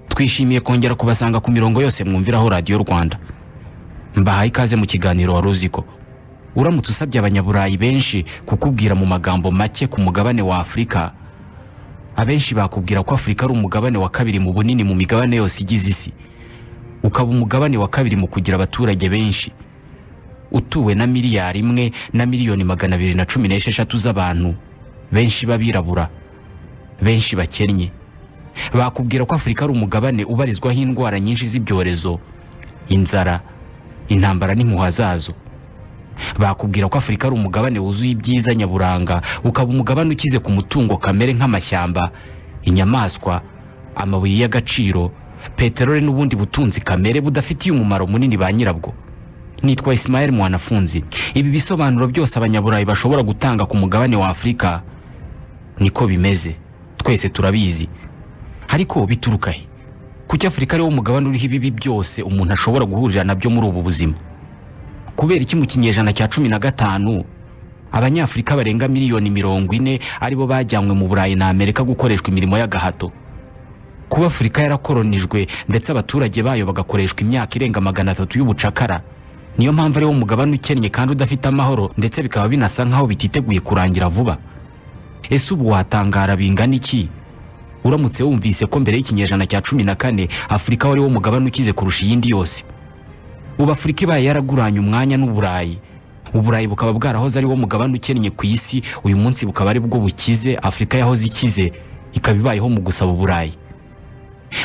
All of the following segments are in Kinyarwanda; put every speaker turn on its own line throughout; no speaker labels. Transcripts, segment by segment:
Twishimiye kongera kubasanga ku mirongo yose mwumviraho Radiyo Rwanda. Mbahaye ikaze mu kiganiro Wari Uzi Ko. Uramutse usabye Abanyaburayi benshi kukubwira mu magambo make ku mugabane wa Afurika, abenshi bakubwira ko Afurika ari umugabane wa kabiri mu bunini mu migabane yose igize isi, ukaba umugabane wa kabiri mu kugira abaturage benshi, utuwe na 1 216 000 000 z'abantu, benshi b'abirabura, benshi bakennye. Bakubwira ko Afurika ari umugabane ubarizwaho indwara nyinshi z'ibyorezo, inzara, intambara n'impuha zazo. Bakubwira ko Afurika ari umugabane wuzuye ibyiza nyaburanga, ukaba umugabane ukize ku mutungo kamere nk'amashyamba, inyamaswa, amabuye y'agaciro, peteroli n'ubundi butunzi kamere budafitiye umumaro munini ba nyirabwo. Nitwa Ismael Mwanafunzi. Ibi bisobanuro byose Abanyaburayi bashobora gutanga ku mugabane wa Afurika niko bimeze, twese turabizi. Ariko bituruka he? Kuki Afurika ariwo mugabane uriho ibibi byose umuntu ashobora guhurira nabyo muri ubu buzima? Kubera iki mu kinyejana cya 15 Abanyafurika barenga miliyoni 40 aribo bajyanywe mu Burayi na Amerika gukoreshwa imirimo y'agahato? Kuba Afurika yarakoronijwe ndetse abaturage bayo bagakoreshwa imyaka irenga 300 y'ubucakara, niyo mpamvu ariwo mugabane ukennye kandi udafite amahoro, ndetse bikaba binasa nkaho bititeguye kurangira vuba. Ese ubu watangara bingana iki uramutse wumvise ko mbere y'ikinyejana cya 14 Afurika wari wo mugabane ukize kurusha iyindi yose? Ubu Afurika ibaye yaraguranye umwanya n'Uburayi, Uburayi bukaba bwarahoze ari wo mugabane ukennye ku isi, uyu munsi bukaba ari bwo bukize, Afurika yahoze ikize ikaba ibayeho mu gusaba Uburayi.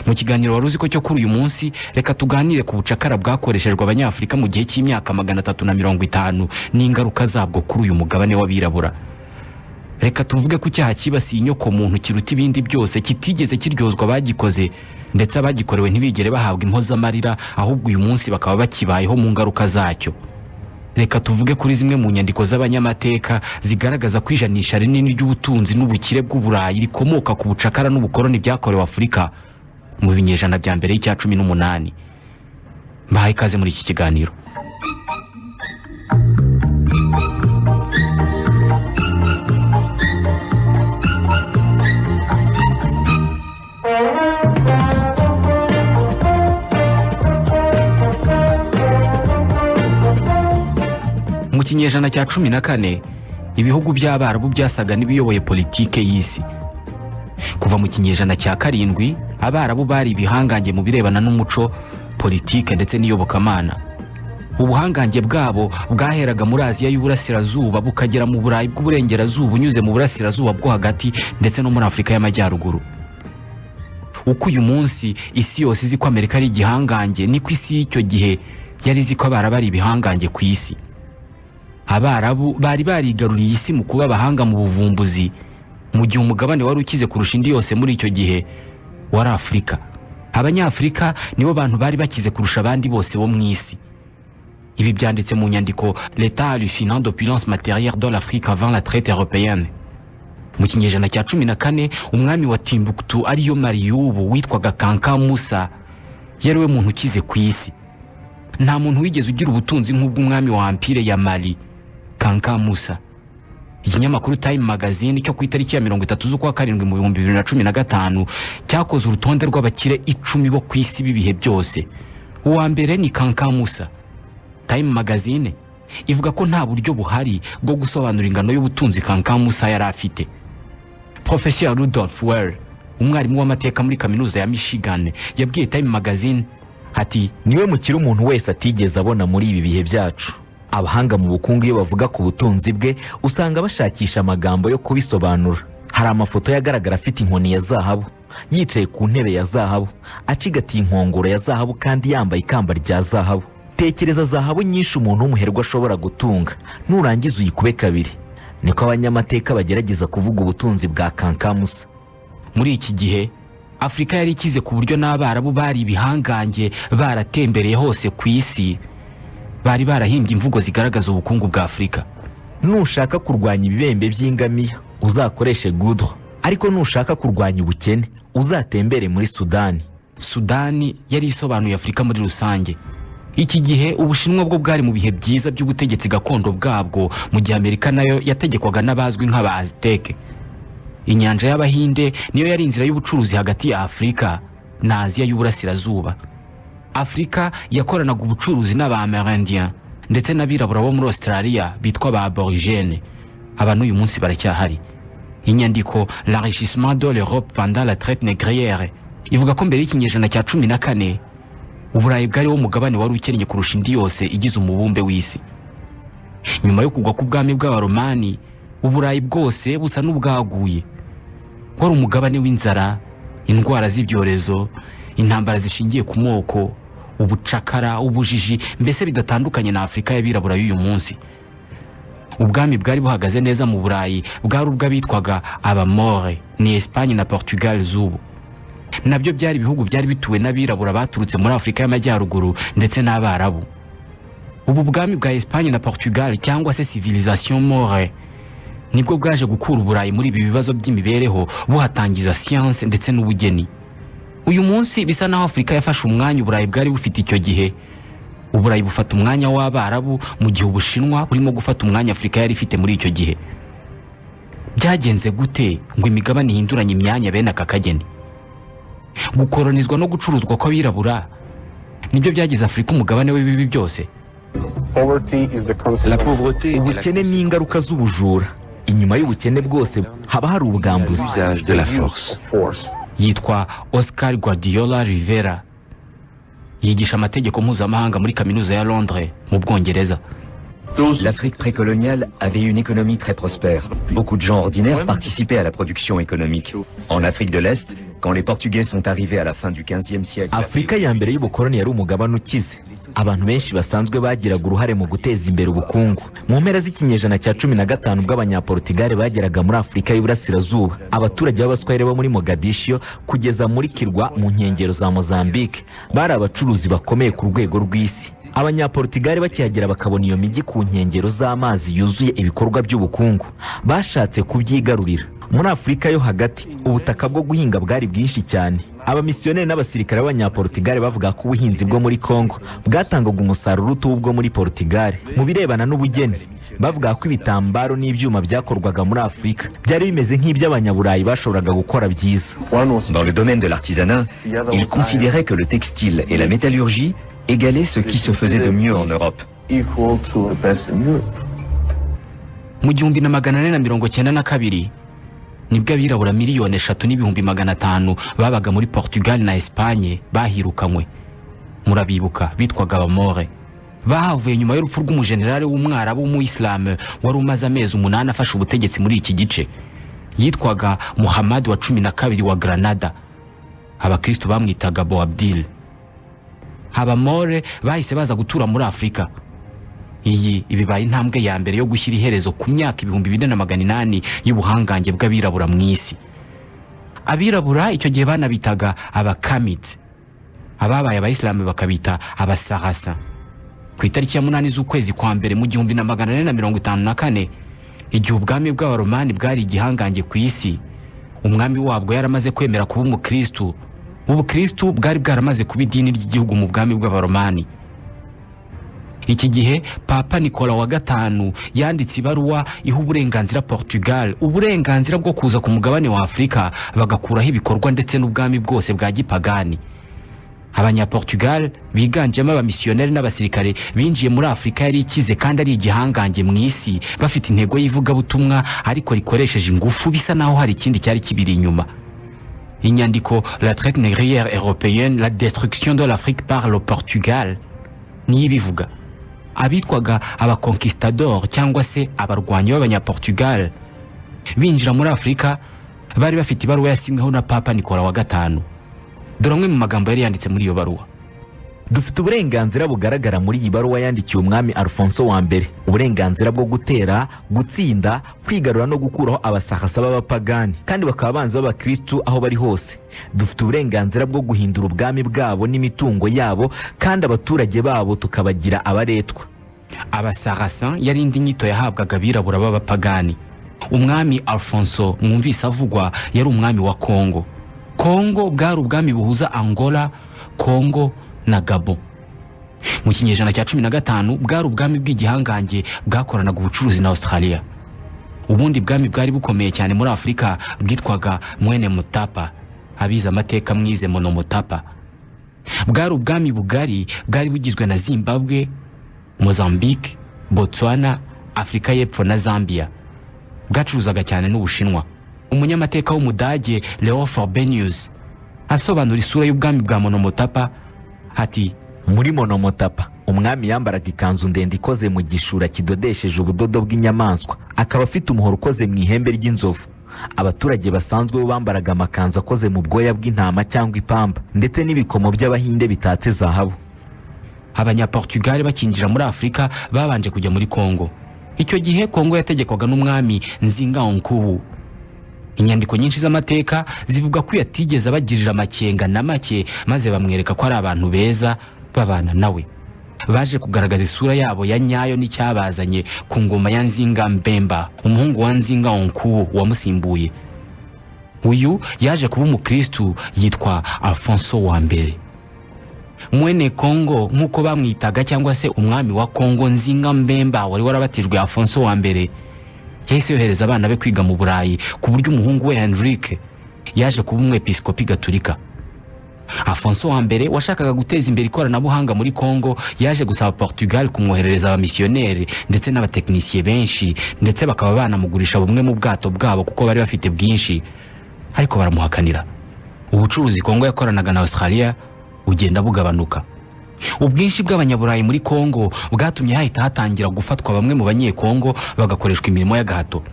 Mu kiganiro Wari Uzi Ko cyo kuri uyu munsi, reka tuganire ku bucakara bwakoreshejwe Abanyafurika mu gihe cy'imyaka 350 n'ingaruka zabwo kuri uyu mugabane w'abirabura. Reka tuvuge ko icyaha cyibasiye inyoko muntu kiruta ibindi byose kitigeze kiryozwa abagikoze, ndetse abagikorewe ntibigere bahabwa impozamarira, ahubwo uyu munsi bakaba bakibayeho mu ngaruka zacyo. Reka tuvuge kuri zimwe mu nyandiko z'abanyamateka zigaragaza ko ijanisha rinini ry'ubutunzi n'ubukire bw'Uburayi rikomoka ku bucakara n'ubukoroni byakorewe Afurika mu binyejana bya mbere y'icya 18. Mbahaye ikaze muri iki kiganiro. Mu kinyejana cya 14 ibihugu by'Abarabu byasaga n'ibiyoboye politike y'isi. Kuva mu kinyejana cya 7 Abarabu bari ibihangange mu birebana n'umuco, politike ndetse n'iyobokamana. Ubuhangange bwabo bwaheraga muri Aziya y'Uburasirazuba bukagera mu Burayi bw'Uburengerazuba, unyuze mu Burasirazuba bwo Hagati ndetse no muri Afurika y'Amajyaruguru. Uko uyu munsi isi yose izi ko Amerika ari igihangange, niko isi y'icyo gihe yari izi ko Abarabu ari ibihangange ku isi. Abarabu bari barigaruriye isi mu kuba abahanga mu buvumbuzi, mu gihe umugabane wari ukize kurusha indi yose muri icyo gihe wari Afurika. Abanyafurika nibo bantu bari bakize kurusha abandi bose bo mu isi. Ibi byanditse mu nyandiko "L'état hallucinant d'opulence matérielle de l'Afrique avant la traite européenne". Mu kinyejana cya 14 umwami wa Timbuktu, ariyo Mali y'ubu, witwaga Kanka Musa yari we muntu ukize ku isi. Nta muntu wigeze ugira ubutunzi nk'ubw'umwami wa Empire ya Mali, Kanka Musa. Ikinyamakuru Time Magazine cyo ku itariki ya 30 z'ukwa karindwi mu 2015 cyakoze urutonde rw'abakire 10 bo ku isi b'ibihe byose. Uwa mbere ni Kanka Musa. Time Magazine ivuga ko nta buryo buhari bwo gusobanura ingano y'ubutunzi Kanka Musa yari afite. Professeur Rudolf Well, umwarimu w'amateka muri Kaminuza ya Michigan, yabwiye Time Magazine ati:
Niwe mukire umuntu wese atigeze abona muri ibi bihe byacu. Abahanga mu bukungu iyo bavuga ku butunzi bwe usanga bashakisha amagambo yo kubisobanura. Hari amafoto ye agaragara afite inkoni ya zahabu, yicaye ku ntebe ya zahabu, acigatiye inkongoro ya zahabu kandi yambaye ikamba rya zahabu. Tekereza zahabu nyinshi umuntu w'umuherwe ashobora gutunga, nurangiza uyikube kabiri. Niko abanyamateka bagerageza kuvuga ubutunzi bwa Kankamusa.
Muri iki gihe Afurika yari ikize ku buryo n'Abarabu bari ibihangange baratembereye hose ku isi bari barahimbye imvugo zigaragaza ubukungu bwa Afurika.
Nushaka kurwanya ibibembe by'ingamiya uzakoreshe goudron, ariko nushaka kurwanya ubukene uzatembere muri Sudani.
Sudani yari isobanuye Afurika muri rusange. Iki gihe Ubushinwa bwo bwari mu bihe byiza by'ubutegetsi gakondo bwabwo, mu gihe Amerika nayo yategekwaga n'abazwi nk'aba Aztec. Inyanja y'Abahinde niyo yari inzira y'ubucuruzi hagati ya Afurika na Aziya y'Uburasirazuba. Afurika yakoranaga ubucuruzi n'aba Amérindien ndetse n'abirabura bo muri Australia bitwa ba Aborigène. Aba n'uyu munsi baracyahari. Inyandiko "L'enrichissement de l'Europe pendant la traite négrière" ivuga ko mbere y'ikinyejana cya 14, Uburayi bwari wo mugabane wari ukennye kurusha indi yose igize umubumbe w'isi. Nyuma yo kugwa k'ubwami bw'Abaromani, Uburayi bwose busa n'ubwaguye. Wari umugabane w'inzara, indwara z'ibyorezo, intambara zishingiye ku moko, ubucakara, ubujiji, mbese bidatandukanye na Afurika y'abirabura y'uyu munsi. Ubwami bwari buhagaze neza mu Burayi bwari ubw'abitwaga Abamore, ni Esipanye na Portugal z'ubu. Nabyo byari ibihugu byari bituwe n'abirabura baturutse muri Afurika y'Amajyaruguru ndetse n'Abarabu. Ubu bwami bwa Esipanye na Portugal, cyangwa se civilisation maure, nibwo bwaje gukura Uburayi muri ibi bibazo by'imibereho, buhatangiza siyanse ndetse n'ubugeni. Uyu munsi bisa naho Afurika yafashe umwanya Uburayi bwari bufite icyo gihe. Uburayi bufata umwanya w'Abarabu, mu gihe Ubushinwa burimo gufata umwanya Afurika yari ifite muri icyo gihe. Byagenze gute ngo imigabane ihinduranye imyanya bene aka kageni? Gukoronizwa no gucuruzwa kw'abirabura nibyo byagize Afurika umugabane w'ibibi byose?
La pauvreté est la
Ubukene ni ingaruka z'ubujura. Inyuma y'ubukene bwose haba hari ubwambuzi.
L'usage de la force.
Yitwa Oscar Guardiola Rivera, yigisha amategeko mpuzamahanga muri Kaminuza ya Londres mu Bwongereza.
L'Afrique précoloniale avait une économie très prospère. Beaucoup de gens ordinaires participaient à la production économique. En Afrique de l'Est, quand les Portugais sont arrivés à la fin du XVe siècle,
Afurika ya mbere y'ubukoloni yari umugabane ukize. Abantu benshi basanzwe bagiraga uruhare mu guteza imbere ubukungu. Mu mpera z'ikinyejana cya 15, ubwo Abanyaportugali bageraga muri Afurika y'Uburasirazuba, abaturage b'Abaswahili bo muri Mogadishiyo kugeza muri Kirwa mu nkengero za Mozambique bari abacuruzi bakomeye ku rwego rw'isi. Abanyaportugali bakihagera bakabona iyo mijyi ku nkengero z'amazi yuzuye ibikorwa by'ubukungu, bashatse kubyigarurira. Muri Afurika yo Hagati ubutaka bwo guhinga bwari bwinshi cyane. Abamisiyoneri n'abasirikare b'Abanyaportugali bavuga ko ubuhinzi bwo muri Congo bwatangaga umusaruro uruta ubwo muri Portugal. Mu birebana n'ubugeni, bavuga ko ibitambaro n'ibyuma byakorwaga muri Afurika byari bimeze nk'iby'Abanyaburayi bashoboraga gukora byiza.
Dans le domaine de l'artisanat, ils considéraient que le textile et la métallurgie égalaient ce qui se faisait de mieux en Europe.
Equal to the best in Europe.
Mu 1492 nibwo abirabura 3,500,000 babaga muri Portugal na Espagne bahirukanywe. Murabibuka, bitwaga Abamore. Bahavuye nyuma y'urupfu rw'umujenerali w'Umwarabu w'Umuyisilamu wari umaze amezi 8 afashe ubutegetsi muri iki gice. Yitwaga Muhammad wa 12 wa Granada, Abakristu bamwitaga Boabdil. Abamore bahise baza gutura muri Afurika. Iyi ibibaye intambwe ya mbere yo gushyira iherezo ku myaka 4800 y'ubuhangange bw'abirabura mu isi. Abirabura icyo gihe banabitaga Abakamitsi, ababaye Abayisilamu bakabita Abasarasa. Ku itariki ya 8 z'ukwezi kwa mbere mu 1454, igihe ubwami bw'Abaromani bwari igihangange ku isi, umwami wabwo yaramaze kwemera kuba Umukristu. Ubukristu bwari bwaramaze kuba idini ry'igihugu mu bwami bw'Abaromani. Iki gihe Papa Nikola wa gatanu yanditse ibaruwa iha uburenganzira Portugal, uburenganzira bwo kuza ku mugabane wa Afurika bagakuraho ibikorwa ndetse n'ubwami bwose bwa gipagani. Abanyaportugal biganjemo abamisiyoneri n'abasirikare binjiye muri Afurika yari ikize kandi ari igihangange mu isi, bafite intego y'ivugabutumwa ariko rikoresheje ingufu, bisa naho hari ikindi cyari kibiri inyuma. Inyandiko "La traite négrière européenne, la destruction de l'Afrique par le Portugal" niyo ibivuga. Abitwaga abaconquistador, cyangwa se abarwanyi b'Abanyaportugal binjira muri Afurika, bari bafite ibaruwa yasinyweho na Papa Nikola wa gatanu. Dore amwe mu magambo yari yanditse muri iyo baruwa.
Dufite uburenganzira bugaragara muri iyi baruwa yandikiwe umwami Alfonso wa mbere, uburenganzira bwo gutera, gutsinda, kwigarura no gukuraho Abasahasa b'abapagani kandi bakaba abanzi b'Abakristu aho bari hose. Dufite uburenganzira bwo guhindura ubwami bwabo n'imitungo yabo, kandi abaturage babo tukabagira abaretwa.
Abasarasin yari indi nyito yahabwaga abirabura b'abapagani. Umwami Alfonso mwumvise avugwa yari umwami wa Kongo. Kongo bwari ubwami buhuza Angola, Kongo na Gabon. Mu kinyejana cya 15 bwari ubwami bw'igihangange bwakoranaga ubucuruzi na Australia. Ubundi bwami bwari bukomeye cyane muri Afurika bwitwaga Mwene Mutapa. Abize amateka mwize Monomotapa. Bwari ubwami bugari bwari bugizwe na Zimbabwe, Mozambique, Botswana, Afurika y'Epfo na Zambia. Bwacuruzaga cyane n'Ubushinwa. Umunyamateka w'Umudage Leo Forbenius asobanura isura y'ubwami bwa Monomotapa ati:
Muri Monomotapa umwami yambaraga ikanzu ndende ikoze mu gishura kidodesheje ubudodo bw'inyamaswa, akaba afite umuhoro ukoze mu ihembe ry'inzovu. Abaturage basanzwe bo bambaraga amakanzu akoze mu bwoya bw'intama cyangwa ipamba, ndetse n'ibikomo by'Abahinde bitatse zahabu.
Abanyaportugal bakinjira muri Afurika babanje kujya muri Kongo. Icyo gihe Kongo yategekwaga n'umwami Nzinga Nkuwu. Inyandiko nyinshi z'amateka zivuga ko yatigeze abagirira amakenga na make, maze bamwereka ko ari abantu beza, babana nawe. Baje kugaragaza isura yabo ya nyayo n'icyabazanye ku ngoma ya Nzinga Mbemba, umuhungu wa Nzinga Nkuwu wamusimbuye. Uyu yaje kuba umukristu, yitwa Alfonso wa Mbere. Mwene Kongo nk'uko bamwitaga, cyangwa se umwami wa Kongo Nzinga Mbemba wari warabatijwe Alfonso wa Mbere, yahise yohereza abana be kwiga mu Burayi, ku buryo umuhungu we Henrique yaje kuba umwepiskopi gatulika. Afonso wa Mbere washakaga guteza imbere ikoranabuhanga muri Congo yaje gusaba Portugal kumwoherereza abamisiyoneri ndetse n'abatekinisiye benshi, ndetse bakaba banamugurisha bumwe mu bwato bwabo kuko bari bafite bwinshi, ariko baramuhakanira. Ubucuruzi Kongo yakoranaga na Australia bugenda bugabanuka. Ubwinshi bw'Abanyaburayi muri Kongo bwatumye hahita hatangira gufatwa bamwe mu Banyekongo bagakoreshwa imirimo y'agahato.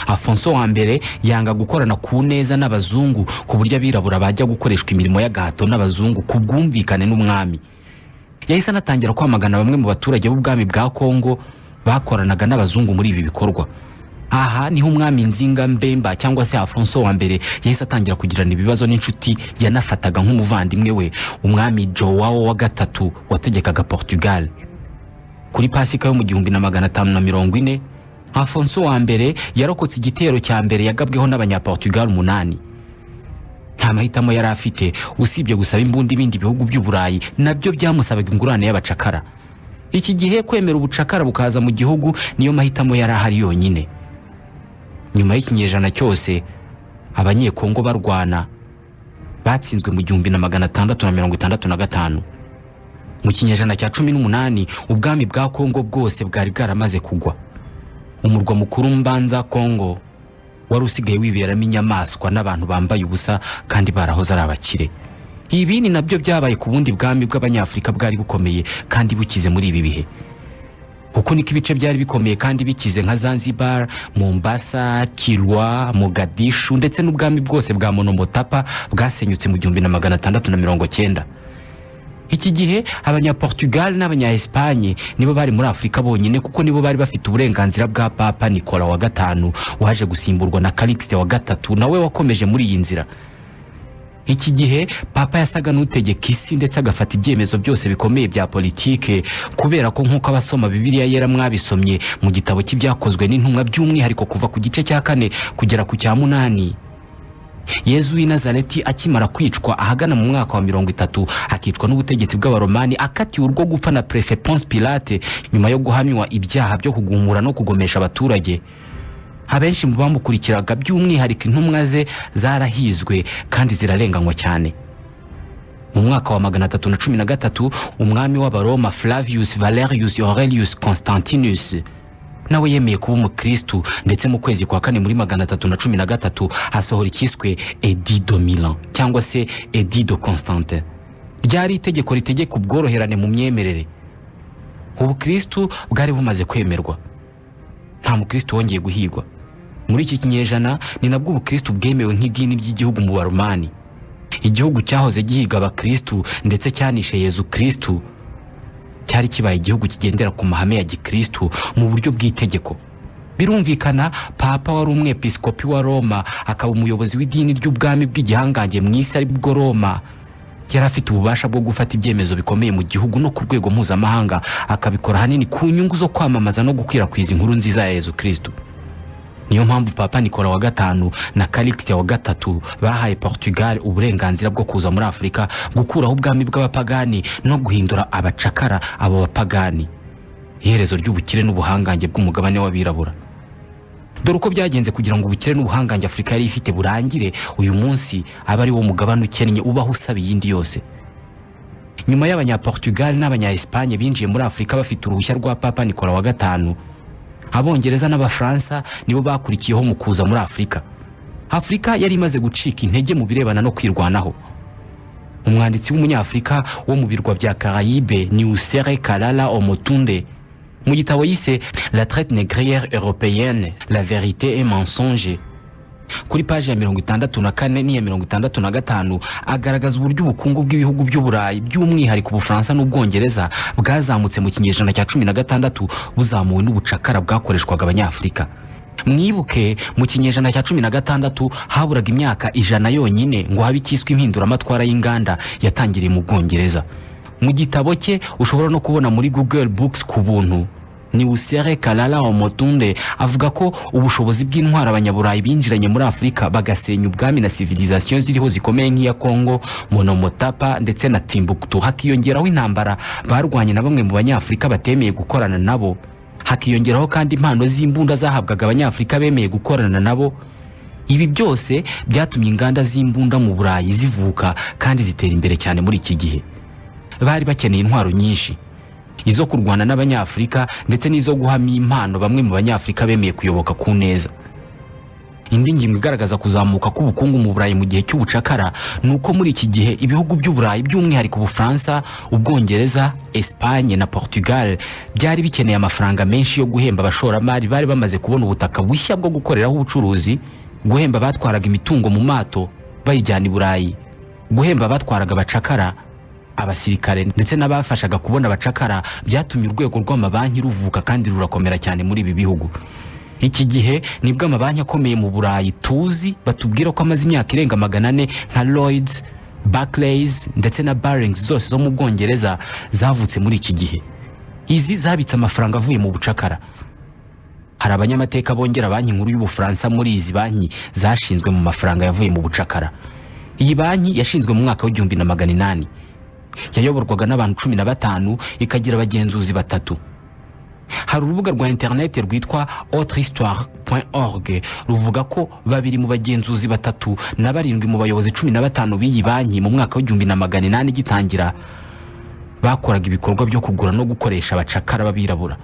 Afonso wa Mbere yanga gukorana ku neza n'abazungu, ku buryo abirabura bajya gukoreshwa imirimo y'agahato n'abazungu ku bwumvikane n'umwami. Yahise anatangira kwamagana bamwe mu baturage b'ubwami bwa Kongo bakoranaga n'abazungu muri ibi bikorwa. Aha niho umwami Nzinga Mbemba cyangwa se Afonso wa Mbere yahise atangira kugirana ibibazo n'inshuti yanafataga nk'umuvandimwe we, umwami Joao wa Gatatu wategekaga Portugal. Kuri Pasika yo mu 1540, Afonso wa Mbere yarokotse igitero cya mbere yagabweho n'Abanyaportugal umunani. Nta mahitamo yari afite usibye gusaba imbunda ibindi bihugu by'Uburayi, nabyo byamusabaga ingurane y'abacakara. Iki gihe kwemera ubucakara bukaza mu gihugu niyo mahitamo yari ahari yonyine. Nyuma y'ikinyejana cyose Abanyekongo barwana, batsinzwe mu 1665. Mu kinyejana cya 18 ubwami bwa Kongo bwose bwari bwaramaze kugwa. Umurwa mukuru Mbanza Kongo wari usigaye wiberamo inyamaswa n'abantu bambaye ubusa kandi barahoze ari abakire. Ibi ni nabyo byabaye ku bundi bwami bw'Abanyafurika bwari bukomeye kandi bukize muri ibi bihe. Uko niko ibice byari bikomeye kandi bikize nka Zanzibar, Mombasa, Kilwa, Mogadishu ndetse n'ubwami bwose bwa Monomotapa bwasenyutse mu 1690. Iki gihe Abanyaportugal n'Abanya-Espagne nibo bari muri Afurika bonyine, kuko nibo bari bafite uburenganzira bwa Papa Nikola wa Gatanu, waje gusimburwa na Calixte wa Gatatu, nawe wakomeje muri iyi nzira. Iki gihe Papa yasaga n'utegeka isi ndetse agafata ibyemezo byose bikomeye bya politike, kubera ko nk'uko abasoma Bibiliya Yera mwabisomye mu gitabo cy'Ibyakozwe n'Intumwa, by'umwihariko kuva ku gice cya kane kugera ku cya munani, Yezu w'i Nazareti akimara kwicwa ahagana mu mwaka wa 30, akicwa n'ubutegetsi bw'Abaromani, akatiwe urwo gupfa na Préfet Ponce Pilate nyuma yo guhamywa ibyaha byo kugumura no kugomesha abaturage, abenshi mu bamukurikiraga, by'umwihariko intumwa ze, zarahizwe kandi zirarenganywa cyane. Mu mwaka wa 313 umwami w'Abaroma Flavius Valerius Aurelius Constantinus nawe yemeye kuba umukristu, ndetse mu kwezi kwa kane muri 313 hasohora icyiswe Édit de Milan cyangwa se Édit de Constantin. Ryari itegeko ritegeka ubworoherane mu myemerere. Ubukristu bwari bumaze kwemerwa, nta mukristu wongeye guhigwa. Muri iki kinyejana ni nabwo ubukristu bwemewe nk'idini ry'igihugu mu Baromani. Igihugu cyahoze gihiga abakristu ndetse cyanishe Yezu Kristu cyari kibaye igihugu kigendera ku mahame ya gikristu mu buryo bw'itegeko. Birumvikana, Papa wari umwepiskopi wa Roma akaba umuyobozi w'idini ry'ubwami bw'igihangange mu isi ari bwo Roma, yari afite ububasha bwo gufata ibyemezo bikomeye mu gihugu no ku rwego mpuzamahanga, akabikora ahanini ku nyungu zo kwamamaza no gukwirakwiza inkuru nziza ya Yezu Kristu. Niyo mpamvu Papa Nicolas wa gatanu na Calixte wa gatatu bahaye Portugal uburenganzira bwo kuza muri Afurika, gukuraho ubwami bw'abapagani no guhindura abacakara abo bapagani. Iherezo ry'ubukire n'ubuhangange bw'umugabane w'abirabura. Dore uko byagenze kugira ngo ubukire n'ubuhangange Afurika yari ifite burangire, uyu munsi abe ari wo mugabane ukennye ubaho usaba iyindi yose. Nyuma y'Abanyaportugal n'Abanya-Espagne binjiye muri Afurika bafite uruhushya rwa Papa Nicolas wa gatanu, Abongereza n'Abafaransa nibo bakurikiyeho mu kuza muri Afurika. Afurika yari imaze gucika intege mu birebana no kwirwanaho. Umwanditsi w'Umunyafurika wo mu birwa bya Caraïbe, Niuserre Kalala Omotunde, mu gitabo yise "La traite négrière européenne, la vérité et mensonge", kuri paji ya 64 n'iya 65, agaragaza uburyo ubukungu bw'ibihugu by'Uburayi, by'umwihariko Ubufaransa n'Ubwongereza, bwazamutse mu kinyejana cya 16, buzamuwe n'ubucakara bwakoreshwaga Abanyafurika. Mwibuke, mu kinyejana cya 16 haburaga imyaka 100 yonyine ngo habe icyiswe impinduramatwara y'inganda yatangiriye mu Bwongereza. Mu gitabo cye ushobora no kubona muri Google Books ku buntu, Niuserre Kalala Omotunde avuga ko ubushobozi bw'intwaro Abanyaburayi binjiranye muri Afurika, bagasenya ubwami na civilisation ziriho zikomeye nk'iya Congo, Monomotapa ndetse na Timbuktu, hakiyongeraho intambara barwanye na bamwe mu Banyafurika batemeye gukorana nabo, hakiyongeraho kandi impano z'imbunda zahabwaga Abanyafurika bemeye gukorana nabo, ibi byose byatumye inganda z'imbunda mu Burayi zivuka kandi zitera imbere cyane. Muri iki gihe bari bakeneye intwaro nyinshi, izo kurwana n'Abanyafurika ndetse n'izo guhamo impano bamwe mu Banyafurika bemeye kuyoboka ku neza. Indi ngingo igaragaza kuzamuka k'ubukungu mu Burayi mu gihe cy'ubucakara ni uko muri iki gihe ibihugu by'Uburayi, by'umwihariko Ubufaransa, Ubwongereza, Espagne na Portugal, byari bikeneye amafaranga menshi yo guhemba abashoramari bari bamaze kubona ubutaka bushya bwo gukoreraho ubucuruzi, guhemba abatwaraga imitungo mu mato bayijyana i Burayi, guhemba abatwaraga abacakara, abasirikare ndetse n'abafashaga kubona abacakara. Byatumye urwego rw'amabanki ruvuka kandi rurakomera cyane muri ibi bihugu. Iki gihe nibwo amabanki akomeye mu Burayi tuzi batubwira ko amaze imyaka irenga 400, nka Lloyds, Barclays ndetse na Barings zose zo mu Bwongereza, zavutse muri iki gihe. Izi zabitse amafaranga avuye mu bucakara. Hari abanyamateka bongera Banki Nkuru y'Ubufaransa muri izi banki zashinzwe mu mafaranga yavuye mu bucakara. Iyi banki yashinzwe mu mwaka w'1800, yayoborwaga n'abantu 15, ikagira abagenzuzi batatu. Hari urubuga rwa interineti rwitwa autrehistoire.org ruvuga ko babiri mu bagenzuzi batatu na barindwi mu bayobozi 15 b'iyi banki mu mwaka w'1800 igitangira bakoraga ibikorwa byo kugura no gukoresha abacakara b'abirabura.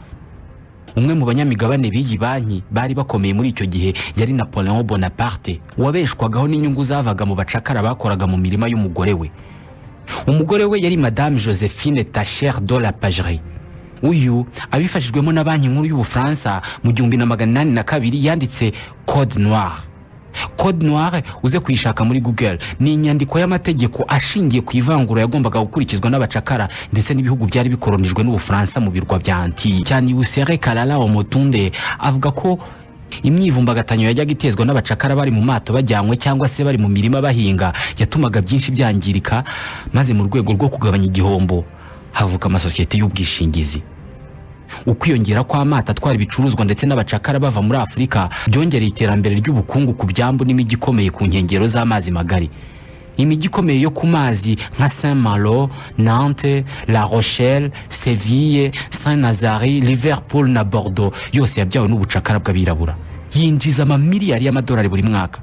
Umwe mu banyamigabane b'iyi banki bari bakomeye muri icyo gihe yari Napoleon Bonaparte, wabeshwagaho n'inyungu zavaga mu bacakara bakoraga mu mirima y'umugore we. Umugore we yari Madame Josephine Tascher de la Pagerie. Uyu abifashijwemo na Banki Nkuru y'Ubufaransa, mu 1802 yanditse Code Noir. Code Noir, uze kuyishaka muri Google, ni inyandiko y'amategeko ashingiye ku ivangura yagombaga gukurikizwa n'abacakara ndetse n'ibihugu byari bikoronijwe n'Ubufaransa mu birwa bya Antilles. Cyane Niuserre Kalala Omotunde avuga ko imyivumbagatanyo yajyaga itezwa n'abacakara bari mu mato bajyanywe cyangwa se bari mu mirima bahinga yatumaga byinshi byangirika, maze mu rwego rwo kugabanya igihombo havuka amasosiyete y'ubwishingizi. Ukwiyongera kw'amato atwara ibicuruzwa ndetse n'abacakara bava muri Afurika byongereye iterambere ry'ubukungu ku byambu n'imijyi ikomeye ku nkengero z'amazi magari. Imijyi ikomeye yo ku mazi nka Saint Malo, Nantes, La Rochelle, Seville, Saint Nazari, Liverpool na Bordeaux yose yabyawe n'ubucakara bw'abirabura, yinjiza amamiliyari y'amadolari buri mwaka.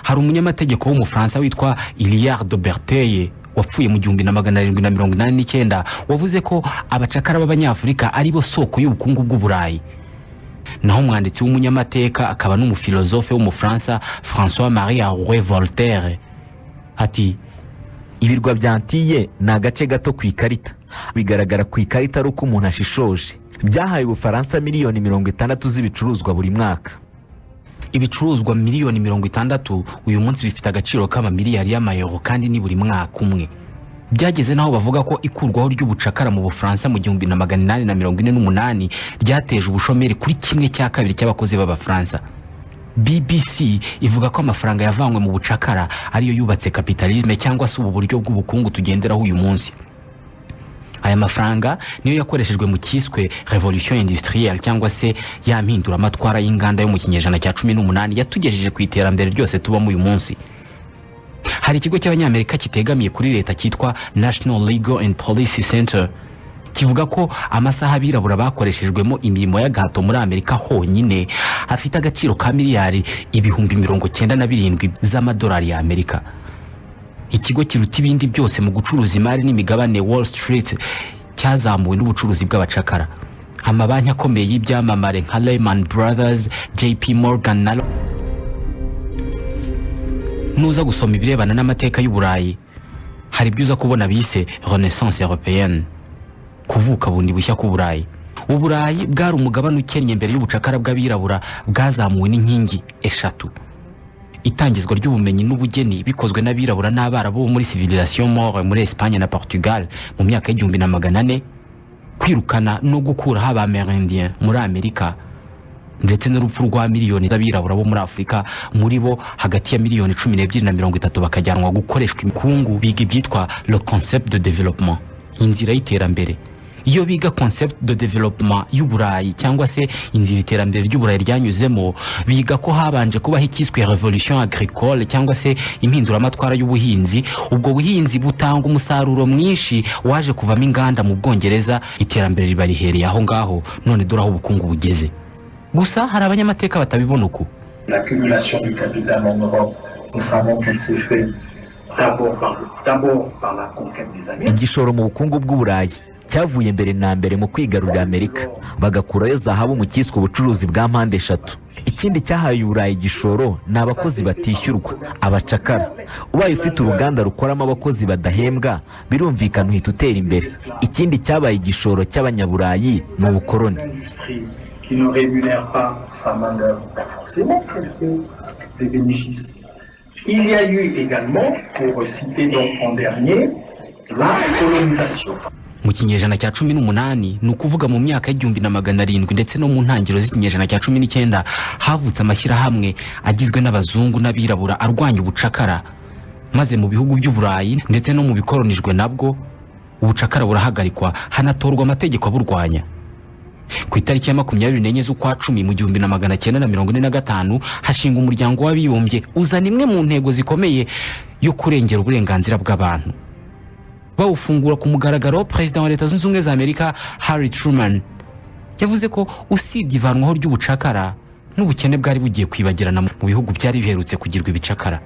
Hari umunyamategeko w'Umufaransa witwa Iliard de Berteuil, wapfuye mu 1789, wavuze ko abacakara b'Abanyafurika ari bo soko y'ubukungu bw'Uburayi. Naho umwanditsi w'umunyamateka akaba n'umufilozofe w'Umufaransa François Marie Arouet Voltaire ati:
Ibirwa bya Antiye ni agace gato ku ikarita, bigaragara ku ikarita ari uko umuntu ashishoje. Byahaye Ubufaransa miliyoni 60 z'ibicuruzwa buri mwaka.
Ibicuruzwa miliyoni 60 uyu munsi bifite agaciro k'amamiliyari y'amayero, kandi ni buri mwaka umwe. Byageze n'aho bavuga ko ikurwaho ry'ubucakara mu Bufaransa mu 1848 ryateje ubushomeri kuri 1/2 cy'abakozi b'Abafaransa. BBC ivuga ko amafaranga yavanywe mu bucakara ariyo yubatse capitalisme, cyangwa se ubu buryo bw'ubukungu tugenderaho uyu munsi. Aya mafaranga niyo yakoreshejwe mu cyiswe révolution industrielle, cyangwa se ya mpinduramatwara y'inganda yo mu kinyejana cya 18 yatugejeje ku iterambere ryose tubamo uyu munsi. Hari ikigo cy'Abanyamerika kitegamiye kuri leta cyitwa National Legal and Policy Center, kivuga ko amasaha abirabura bakoreshejwemo imirimo y'agahato muri Amerika honyine afite agaciro ka miliyari 97,000,000 z'amadolari y'Amerika. Ikigo kiruta ibindi byose mu gucuruza imari n'imigabane, Wall Street, cyazamuwe n'ubucuruzi bw'abacakara. Amabanki akomeye y'ibyamamare nka Lehman Brothers, JP Morgan na nuza gusoma ibirebana n'amateka y'Uburayi, hari ibyo uza kubona bise Renaissance européenne, kuvuka bundi bushya k'Uburayi. Uburayi bwari umugabane ukennye mbere y'ubucakara bw'abirabura. Bwazamuwe n'inkingi eshatu: itangizwa ry'ubumenyi n'ubugeni bikozwe n'abirabura n'Abarabu bo muri civilisation maure muri Espagne na Portugal mu myaka y'1400, kwirukana no gukuraho Abamerindien muri Amerika, ndetse n'urupfu rwa miliyoni z'abirabura bo muri Afurika, muri bo hagati ya miliyoni 12 na 30 bakajyanwa gukoreshwa imikungu. Biga ibyitwa le concept de développement, inzira y'iterambere. Iyo biga concept de développement y'Uburayi, cyangwa se inzira iterambere ry'Uburayi ryanyuzemo, biga ko habanje kubaho icyiswe révolution agricole, cyangwa se impinduramatwara y'ubuhinzi. Ubwo buhinzi butanga umusaruro mwinshi waje kuvamo inganda mu Bwongereza. Iterambere riba rihereye aho ngaho. None dore aho ubukungu bugeze. Gusa hari abanyamateka batabibona uku.
L'accumulation du capital en Europe, nous savons qu'elle s'est faite d'abord par la conquête des Amériques.
Igishoro mu bukungu bw'Uburayi cyavuye mbere na mbere mu kwigarurira Amerika, bagakurayo zahabu mu cyiswe ubucuruzi bwa mpande eshatu. Ikindi cyahaye Uburayi igishoro ni abakozi batishyurwa, abacakara. Ubaye ufite uruganda rukoramo abakozi badahembwa, birumvikana uhita utera imbere. Ikindi cyabaye igishoro cy'Abanyaburayi ni ubukoroni.
Une industrie qui ne rémunère pas sa main-d'œuvre, ben forcément qu'elle fait des bénéfices. Il y a eu également, pour citer donc en dernier, la colonisation.
Mu kinyejana cya 18, ni ukuvuga mu myaka y'1700 ndetse no mu ntangiriro z'ikinyejana cya 19, havutse amashyirahamwe agizwe n'abazungu n'abirabura arwanya ubucakara, maze mu bihugu by'Uburayi ndetse no mu bikoronijwe nabwo ubucakara burahagarikwa, hanatorwa amategeko aburwanya. Ku itariki ya 24 z'ukwa cumi mu 1945 hashinga Umuryango w'Abibumbye, uzana imwe mu ntego zikomeye yo kurengera uburenganzira bw'abantu. Bawufungura ku mugaragaro, Perezida wa Leta Zunze Ubumwe za Amerika Harry Truman yavuze ko usibye ivanwaho ry'ubucakara, n'ubukene bwari bugiye kwibagirana mu bihugu byari biherutse kugirwa ibicakara.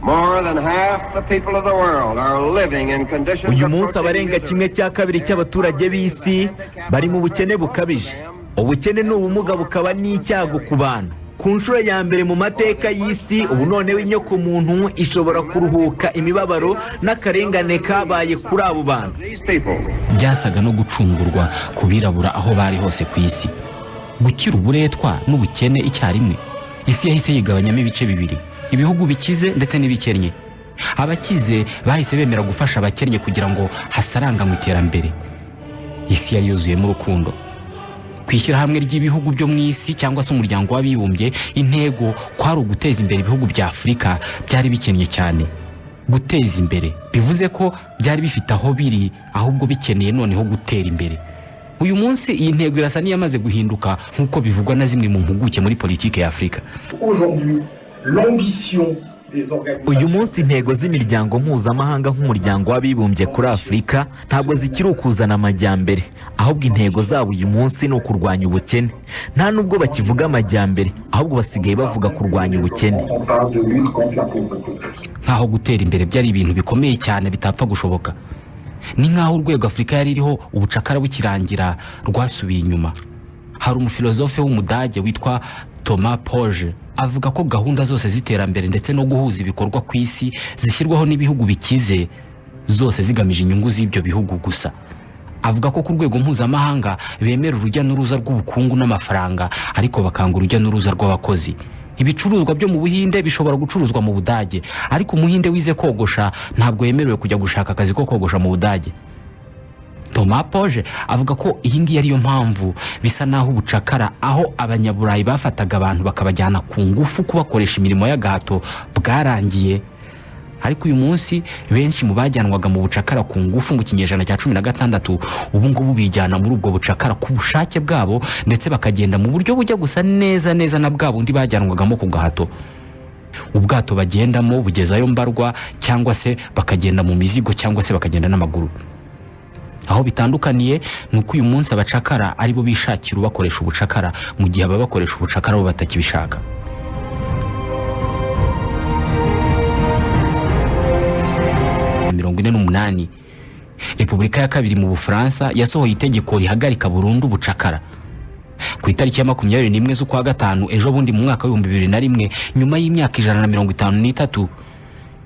More than half the people of the world are living in conditions
Uyu munsi abarenga kimwe cya kabiri cy'abaturage b'isi bari mu bukene bukabije. Ubukene ni ubumuga, bukaba n'icyago ku bantu. Ku nshuro ya mbere mu mateka y'isi, ubu noneho inyokomuntu ishobora kuruhuka imibabaro n'akarengane kabaye kuri abo bantu.
These people.
Byasaga no gucungurwa ku birabura aho bari hose ku isi, gukira uburetwa n'ubukene icyarimwe. Isi yahise yigabanyamo ibice bibiri, ibihugu bikize ndetse n'ibikennye. Abakize bahise bemera gufasha abakennye kugira ngo hasaranganywe iterambere. Isi yari yuzuyemo urukundo. Ku ishyirahamwe ry'ibihugu byo mu isi, cyangwa se Umuryango w'Abibumbye, intego kwari uguteza imbere ibihugu bya Afurika byari bikennye cyane. Guteza imbere bivuze ko byari bifite aho biri, ahubwo bikeneye noneho gutera imbere. Uyu munsi iyi ntego irasa n'iyamaze guhinduka, nk'uko bivugwa na zimwe mu mpuguke muri politiki ya Afurika.
Aujourd'hui, l'ambition des organisations
Uyu munsi intego z'imiryango mpuzamahanga nk'Umuryango w'Abibumbye kuri Afurika ntabwo zikiri ukuzana amajyambere, ahubwo intego zabo uyu munsi ni ukurwanya ubukene. Nta nubwo bakivuga amajyambere, ahubwo basigaye bavuga kurwanya ubukene.
On parle de lutte contre la pauvreté.
Nk'aho gutera imbere byari ibintu bikomeye cyane bitapfa gushoboka. Ni nk'aho urwego Afurika yari iriho ubucakara bukirangira rwasubiye inyuma. Hari umufilozofe w'Umudage witwa Thomas Poje, avuga ko gahunda zose z'iterambere ndetse no guhuza ibikorwa ku isi zishyirwaho n'ibihugu bikize, zose zigamije inyungu z'ibyo bihugu gusa. Avuga ko ku rwego mpuzamahanga bemera urujya n'uruza rw'ubukungu n'amafaranga, ariko bakanga urujya n'uruza rw'abakozi. Ibicuruzwa byo mu Buhinde bishobora gucuruzwa mu Budage, ariko Umuhinde wize kogosha ntabwo yemerewe kujya gushaka akazi ko kogosha mu Budage. Thomas Poje avuga ko iyi ngiyi ariyo mpamvu bisa naho ubucakara, aho Abanyaburayi bafataga abantu bakabajyana ku ngufu kubakoresha imirimo y'agahato, bwarangiye. Ariko uyu munsi, benshi mu bajyanwaga mu bucakara ku ngufu mu kinyejana cya 16, ubu ngubu bijyana muri ubwo bucakara ku bushake bwabo, ndetse bakagenda mu buryo bujya gusa neza neza na bwa bundi bajyanwagamo ku gahato. Ubwato bagendamo bugezayo mbarwa, cyangwa se bakagenda mu mizigo, cyangwa se bakagenda n'amaguru. Aho bitandukaniye ni uko uyu munsi abacakara aribo bishakira ubakoresha ubucakara, mu gihe ababakoresha ubucakara bo batakibishaka. 48, Repubulika ya kabiri mu Bufaransa yasohoye itegeko rihagarika burundu ubucakara. Ku itariki ya 21 z'ukwa gatanu ejo bundi mu mwaka w'2001, nyuma y'imyaka 153,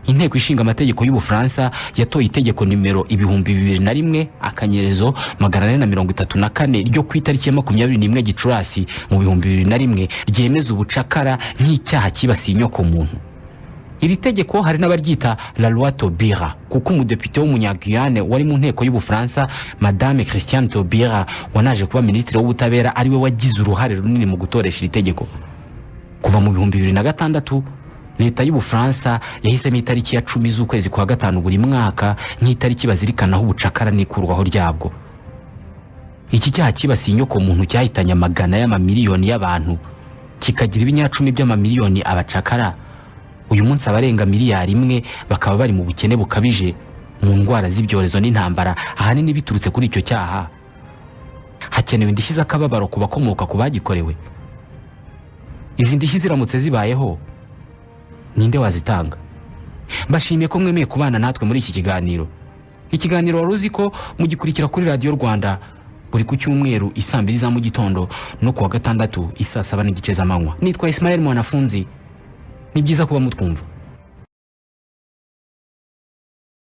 Inteko Ishinga Amategeko y'Ubufaransa yatoye itegeko nimero 2001-434 ryo ku itariki ya 21 Gicurasi mu 2001, ryemeza ubucakara nk'icyaha cyibasiye inyokomuntu. Iri tegeko hari n'abaryita la loi Taubira, kuko umudepite w'Umunyaguyane wari mu nteko y'Ubufaransa, Madame Christiane Taubira, wanaje kuba minisitiri w'ubutabera, ariwe wagize uruhare runini mu gutoresha iri tegeko. Kuva mu 2006, Leta y'Ubufaransa yahisemo itariki ya 10 z'ukwezi kwa gatanu buri mwaka nk'itariki bazirikanaho ubucakara n'ikurwaho ryabwo. Iki cyaha cyibasiye inyoko muntu cyahitanye amagana y'amamiliyoni y'abantu, kikagira ibinyacumi by'amamiliyoni abacakara. Uyu munsi abarenga miliyari 1 bakaba bari mu bukene bukabije, mu ndwara z'ibyorezo n'intambara, ahanini biturutse kuri icyo cyaha. Hakenewe indishyi z'akababaro ku bakomoka ku bagikorewe. Izi ndishyi ziramutse zibayeho, ninde wazitanga? Mbashimiye ko mwemeye kubana natwe muri iki kiganiro. Ikiganiro Wari Uzi Ko mugikurikira kuri Radiyo Rwanda buri ku cyumweru isaa 2 za mu gitondo no kuwa gatandatu isaa 7:30 z'amanywa. Nitwa Ismael Mwanafunzi. Ni byiza kuba mutwumva.